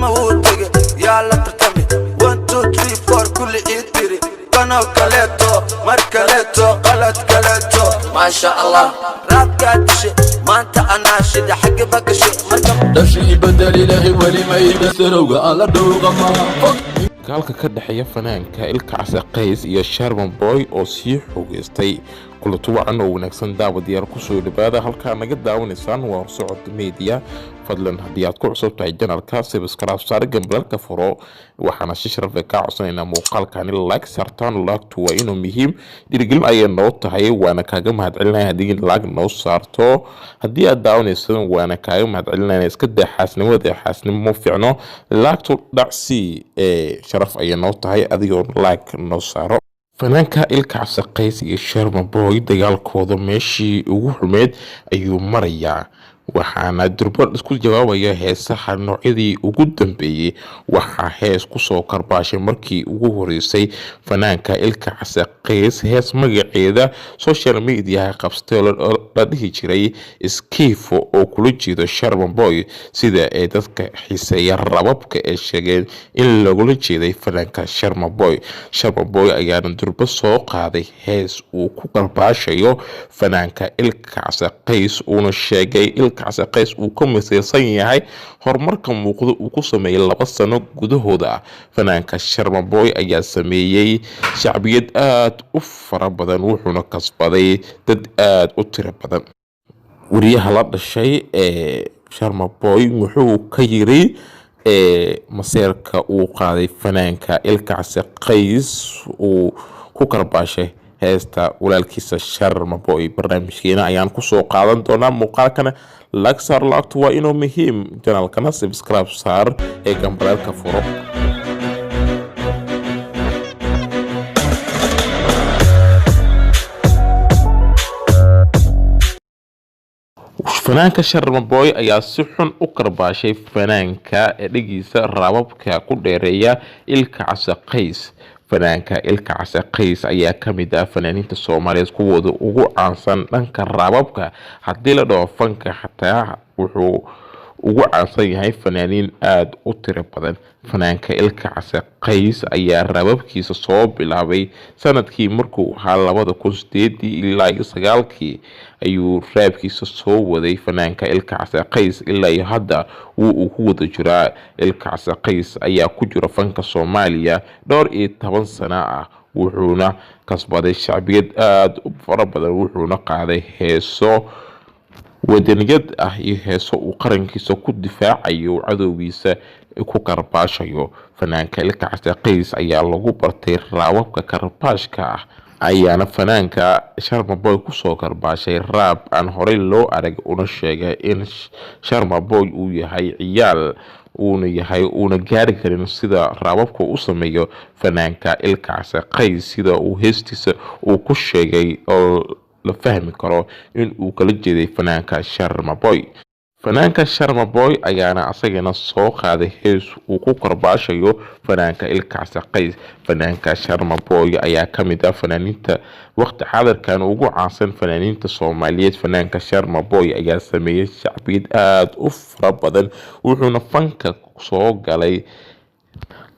Sharma wuu tege, yaa la tartami? One, two, three, four, kulli ii tiri. Kanoo kaleeto, mar kaleeto, qalad kaleeto. Maasha Allah, raabkaa dishe maanta, anaa shida xagga ba gashe marka. Dhashii bedel, Ilaahay weli ma iibasarowga aan la dhowqama. Dagaalka ka dhexeeya fanaanka Ilkacase Qays iyo Sharma Boy oo sii xoogeystay. Kulanti wacan oo wanaagsan, daawadayaal, kusoo dhawaada halkaa naga daawanaysaan waa Horsocod Media. Fadlan, haddii aad ku cusub tahay channelka, subscribe saar, gambalka furo. Waxaana si sharaf leh kaa codsanaynaa muuqaalkani like saartaan. Like-tu waa inuu muhiim, dhiirigelin ayay noo tahay, waana kaaga mahadcelinaya haddii like noo saarto. Haddii aad daawanayso, waana kaaga mahadcelinaya. Iska daa xaasnimada, xaasnimo ma fiicno. Like-tu dhacsi ee sharaf ayay noo tahay adigoo like noo saaro. Fanaanka Ilkacase Qays iyo Sharma Boy dagaalkooda meeshii ugu xumeyd ayuu marayaa, waxaana durba isku jawaabaya heesaha noocyadii ugu dambeeyey. Waxaa hees kusoo karbaashay markii ugu horeysay fanaanka Ilkacase Qays hees magaceeda social mediaha qabsatay oo la dhihi jiray Skiifo, oo kula jeedo Sharma Boy, sida ay dadka xiiseeya rababka ee sheegeen in lagula jeeday fanaanka Sharma Boy. Sharma Boy ayaana durba soo qaaday hees uu ku karbaashayo fanaanka Ilkacase Qays, uuna sheegay Ilkacase Qays uu ka misaysan yahay horumarka muuqda uu ku sameeyey 2 sano gudahooda ah. Fanaanka Sharma Boy ayaa sameeyey shacbiyad aada u fara badan, wuxuuna kasbaday dad aada u tiro badan. Wariyaha la dhashay ee Sharma Boy wuxuu ka yiri maseerka uu qaaday fanaanka Ilkacase Qays uu ku karbaashay heesta walaalkiisa Sharma Boy? Barnaamijkeena ayaan kusoo qaadan doonaa. Muuqaalkana like saar, like-tu waa inuu muhiim. Channelkana subscribe saar ee gambaleelka furo. Fanaanka Sharma Boy ayaa si xun u karbaashay fanaanka dhigiisa raababka ku dheereeya, Ilkacase Qays. Fanaanka Ilkacase Qays ayaa kamid ah fanaaniinta Soomaaliyeed kuwooda ugu caansan dhanka raababka. Haddii la dhaho fanka xataa, wuxuu ugu caansan yahay fanaaniin aada u tiro badan. Fanaanka Ilkacase Qays ayaa raababkiisa soo bilaabay sanadkii markuu ahaa 2008-dii ilaa iyo 9-kii ayuu raabkiisa soo waday. Fanaanka Ilkacase Qays ilaa iyo hadda wuu uu ku wada jiraa. Ilkacase Qays ayaa ku jira fanka Soomaaliya dhowr iyo toban sano ah, wuxuuna kasbaday shacbiyad aada u fara badan, wuxuuna qaaday heeso wadaniyad ah iyo heeso uu qarankiisa ku difaacayo, cadowgiisa ku karbaashayo. Fanaanka Ilkacase Qays ayaa lagu bartay raababka karbaashka ah, ayaana fanaanka Sharma Boy kusoo karbaashay raab aan horey loo arag, una sheegay in Sharma Boy uu yahay ciyaal uuna yahay, uuna gaari karin sida raababka u sameeyo fanaanka Ilkacase Qays, sida uu heestiisa uu ku sheegay oo la fahmi karo in uu kala jeeday fanaanka Sharma Boy. Fanaanka Sharma Boy ayaana asagana soo qaaday hees uu ku karbaashayo fanaanka Ilkacase Qays. Fanaanka Sharma Boy ayaa kamid ah fanaaniinta waqti xaadirkan ugu caansan fanaaniinta Soomaaliyeed. Fanaanka Sharma Boy ayaa sameeyey shacbiyad aada u fara badan, wuxuuna fanka soo galay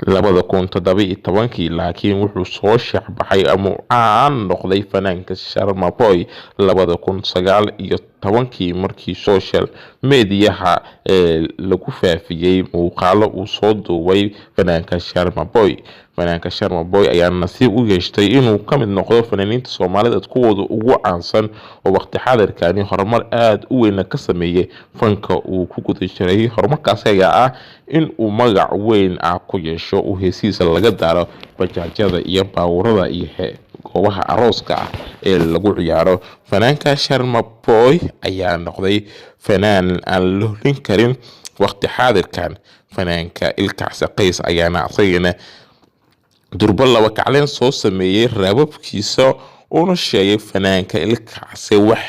2017-kii, laakiin wuxuu soo shaacbaxay ama caan noqday fanaanka Sharma Boy 2019-kii, markii social mediaha ee lagu faafiyey muuqaalo uu soo duubay fanaanka Sharma Boy. Fanaanka Sharma Boy ayaa nasiib u yeeshtay inuu ka mid noqdo fanaaniinta Soomaalida kuwooda ugu caansan, oo waqti xaadirkani horumar aada u weyna ka sameeyey fanka uu ku guda jiray. Horumarkaasi ayaa ah in uu magac weyn ah ku yeesho, uu heesihiisa laga daaro bajaajyada iyo baawurada iyo goobaha arooska ah ee lagu ciyaaro. Fanaanka Sharma Boy ayaa noqday fanaan aan la holin karin waqti xaadirkan. Fanaanka Ilkacase Qays ayaana asagana durbo laba kacleen soo sameeyey raababkiisa, uuna sheegay fanaanka Ilkacase wax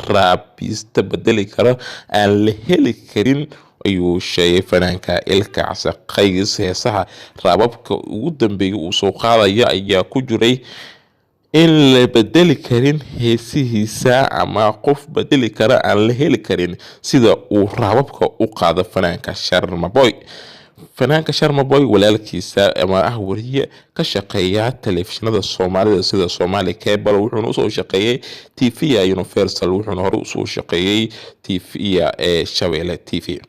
raabiista bedeli karo aan la heli karin ayuu sheegay fanaanka Ilkacase Qays. Heesaha raababka ugu dambeeyay uu soo qaadaya ayaa ku jiray in la bedeli karin heesihiisa ama qof bedeli kara aan la heli karin sida uu raababka u qaado fanaanka Sharma Boy. Fanaanka Sharma Boy walaalkiisa ama ah wariye ka shaqeeya telefishinada Soomaalida sida Somali Cable, wuxuuna usoo shaqeeyey TV Universal, wuxuuna hore usoo shaqeeyey TV ee Shabeelle TV.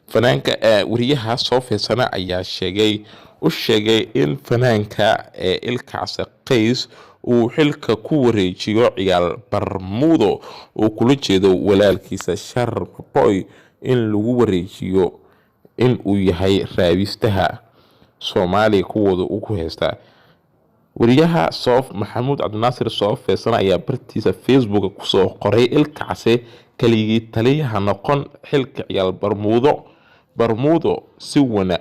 Fanaanka wariyaha soo feesana ayaa sheegay u sheegay in fanaanka ee Ilkacase Qays uu xilka ku wareejiyo Ciyaal Barmudo, uu kula jeedo walaalkiisa Sharma Boy, in lagu wareejiyo in uu yahay raabistaha Soomaaliya kuwooda uu ku heystaa. Wariyaha Soof Maxamuud Cabdinaasir Soof Feesana ayaa bartiisa Facebook kusoo qoray: "Ilkacase keligii taliyaha noqon, xilka Ciyaal Barmuudo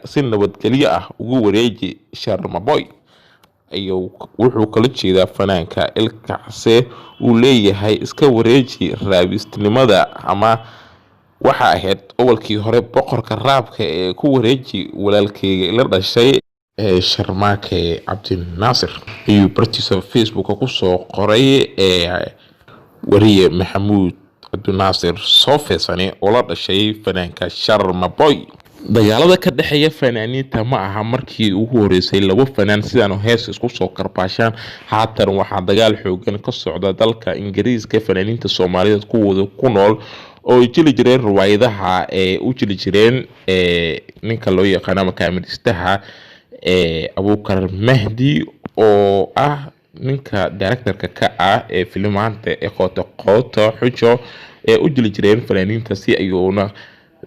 si nabadgelyo ah ugu wareeji Sharma Boy." Ayuu wuxuu kala jeedaa fanaanka Ilkacase uu leeyahay iska wareeji raabisnimada, ama waxa ahayd awalkii hore boqorka raabka ee ku wareeji walaalkeyga la dhashay ee Sharmaake Cabdinaasir, ayuu bartiisa Facebook kusoo qoray ee wariye Maxamuud Cabdinaasir Soofeesane oo la dhashay fanaanka Sharma Boy. Dagaalada ka dhexeeya fanaaniinta ma aha markii ugu horeysay labo fanaan sidaan hees isku soo karbaashaan. Haatan waxaa dagaal xoogan ka socda dalka Ingiriiska, fanaaniinta Soomaaliyeed kuwooda ku nool oo jili jireen riwaayadaha ee u jili jireen ee ninka loo yaqaano ama kaamiristaha ee Abuukar Mahdi, oo ah ninka directorka ka ah ee filimaanta ee Qooto Qooto Xujo ee u jili jireen fanaaniinta, si ayuuna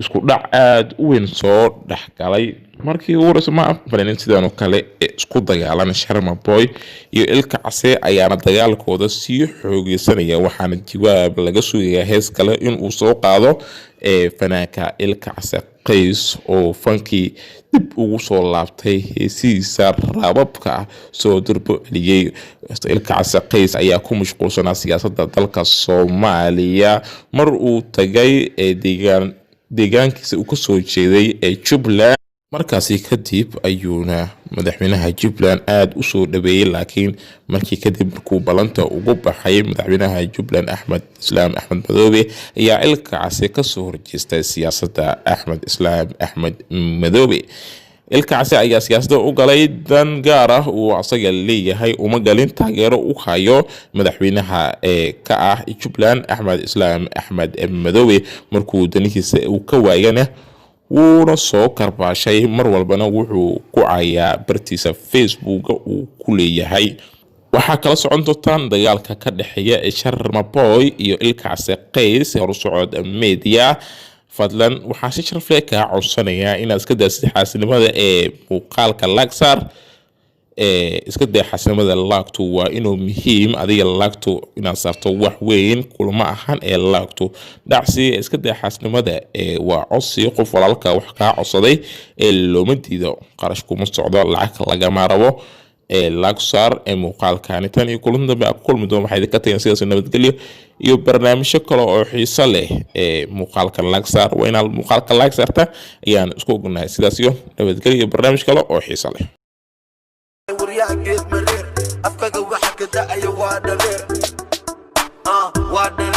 isku dhac aada u weyn soo dhexgalay. Markii ugu horeysa ma fanaaniin sidan oo kale ee isku dagaalan. Sharma Boy iyo Ilka Case ayaana dagaalkooda sii xoogeysanaya, waxaana jawaab laga sugayaa hees kale inuu soo qaado ee fanaanka Ilka Case Qays, oo fankii dib ugu soo laabtay, heesihiisa raababka ah soo durbo celiyey. Ilka Case Qays ayaa ku mashquulsanaa siyaasadda dalka Soomaaliya mar uu tagay ee deegaankiisa uu kasoo jeeday ee Jubbaland. Markaasi kadib ayuuna madaxweynaha Jubbaland aada usoo dhaweeyey, laakiin markii kadib markuu ballanta ugu baxay madaxweynaha Jubbaland Axmed Islaam Axmed Madoobe, ayaa Ilka Case kasoo horjeestay siyaasadda Axmed Islaam Axmed Madoobe. Ilka Case ayaa siyaasadda u galay dan gaar ah uu asaga leeyahay, uma galin taageero u hayo madaxweynaha ee ka ah Jubbaland Axmed Islaam Axmed Madoobe. Markuu danihiisa uu ka waayana wuuna soo karbaashay, mar walbana wuxuu ku cayaa bartiisa Facebooka uu ku leeyahay. Waxaa kala socon doontaan dagaalka ka dhexeeya ee Sharma Boy iyo Ilkacase Qays Horusocod Media. Fadlan waxaa si sharaf leh kaa codsanayaa inaad iska daasid xaasinimada ee muuqaalka lagsar ee iska day xaasinimada. Laagtu waa inuu muhiim adiga, laagtu inaad saarto wax weyn kulama ahan ee laagtu dhacsi. Iska day xaasinimada ee waa codsi qof walaalka wax kaa codsaday ee looma diido, qarash kuma socdo, lacag lagama rabo ee laag saar ee muuqaalkani. Tan iyo kulan dambe aan ku kulmi doon, waxaa idinka tagan sidaas nabadgelyo iyo barnaamijyo kale oo xiiso leh. Ee muuqaalka laag saar, waa inaad muuqaalka laag saarta ayaan isku ognahay. Sidaas iyo nabadgelyo iyo barnaamij kale oo xiiso leh. Waryaha geed mareer, afkaga waxa ka da'aya waa dhaleer. Ah, waa dhaleer.